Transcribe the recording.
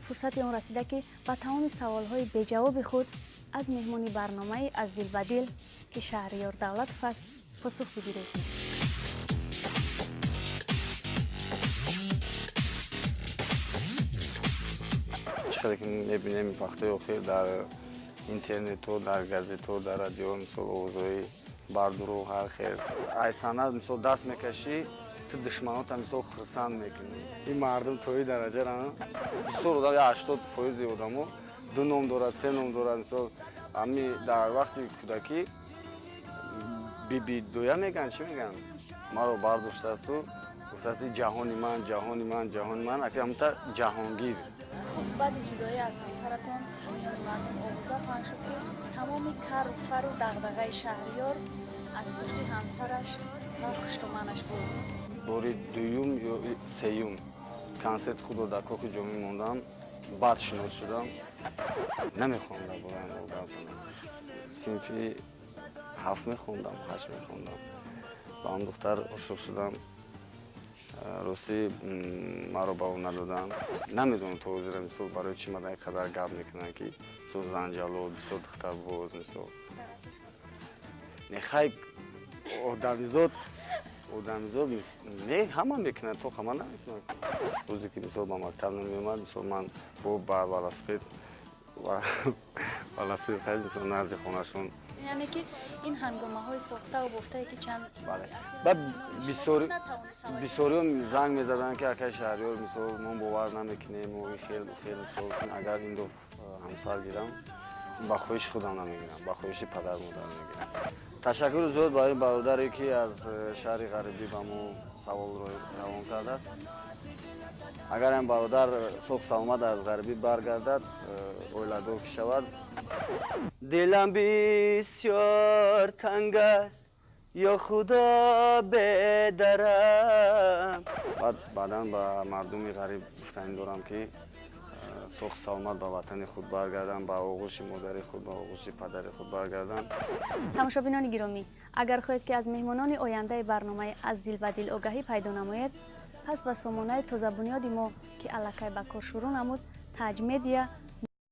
Фурсати он расида, ки ба тамоми саволҳои беҷавоби худ аз меҳмони барномаи «Аз дил ба дил», ки Шаҳриёр Давлатов аст, посух бигиред. Чӣ қадар ки мебинем, вақтҳои охир дар интернетҳо, дар газетҳо, дар радио, мисол, овозҳои бардурӯғ, ҳар хел. Ай санъат, мисол, даст мекашӣ, ту душманота, мисол, хурсанд мекунӣ. Ин мардум то ин дараҷа, бисёр одам, 80 фоизи одамо ду ном дорад, се ном дорад. Мисол, ами дар вақти кӯдакӣ биби доя мегӯянд, чӣ мегӯянд, маро бардоштаасту гуфтааст: «Ҷаҳони ман, ҷаҳони ман, ҷаҳони ман», аки ҳамта Ҷаҳонгир. Хуб, баъди ҷудоӣ аз ҳамсаратон миёни мардум овоза паҳн шуд, ки тамоми кару фару дағдағаи Шаҳриёр аз пушти ҳамсараш ва хуштоманаш буд. Бори дуюм ё сеюм консерти худро дар Кохи Ҷомӣ мондам, баъд шинос шудам. Намехоҳам дар бораи он гап занам. Синфи ҳафт мехондам, ҳашт мехондам, ба он духтар ошиқ шудам. Ростӣ, маро ба ӯ надоданд. Намедонам то ҳозира, мисол, барои чӣ мада ин қадар гап мекунанд, ки мисол занҷало, бисёр духтарбоз. Мисол, нехай, одамизод не, ҳама мекунад, то ҳама намекунад. Рӯзе ки, мисол, ба мактаб намеомад, мисол, ман бо ба велосипед харид, мисол, назди хонашон. Яъне ки ин ҳангомаҳои сохтаву бофтае, ки чанд Бале, баъд бисёриён занг мезаданд, ки акай Шаҳриёр, мисол, мо бовар намекунем, ин хел хел. Мисол, агар ин ду ҳамсар гирам, ба хоҳиши худам намегирам, ба хоҳиши падару модар мегирам. Ташаккури зиёд барои бародаре, ки аз шаҳри ғарибӣ ба мо саволро равон кардааст. Агар ин бародар соғ саломат аз ғарибӣ баргардад, оиладор ки шавад. Дилам бисёр танг аст, ё Худо, бедарам. Баъд баъдан ба мардуми ғариб гуфтанӣ дорам, ки соғ саломат ба ватани худ баргарданд, ба оғӯши модари худ, ба оғӯши падари худ баргарданд. Тамошобинони гиромӣ, агар хоҳед, ки аз меҳмонони ояндаи барномаи «Аз дил ба дил» огаҳӣ пайдо намоед, пас ба сомонаи тозабунёди мо, ки аллакай ба кор шурӯъ намуд, Таҷ Медиа.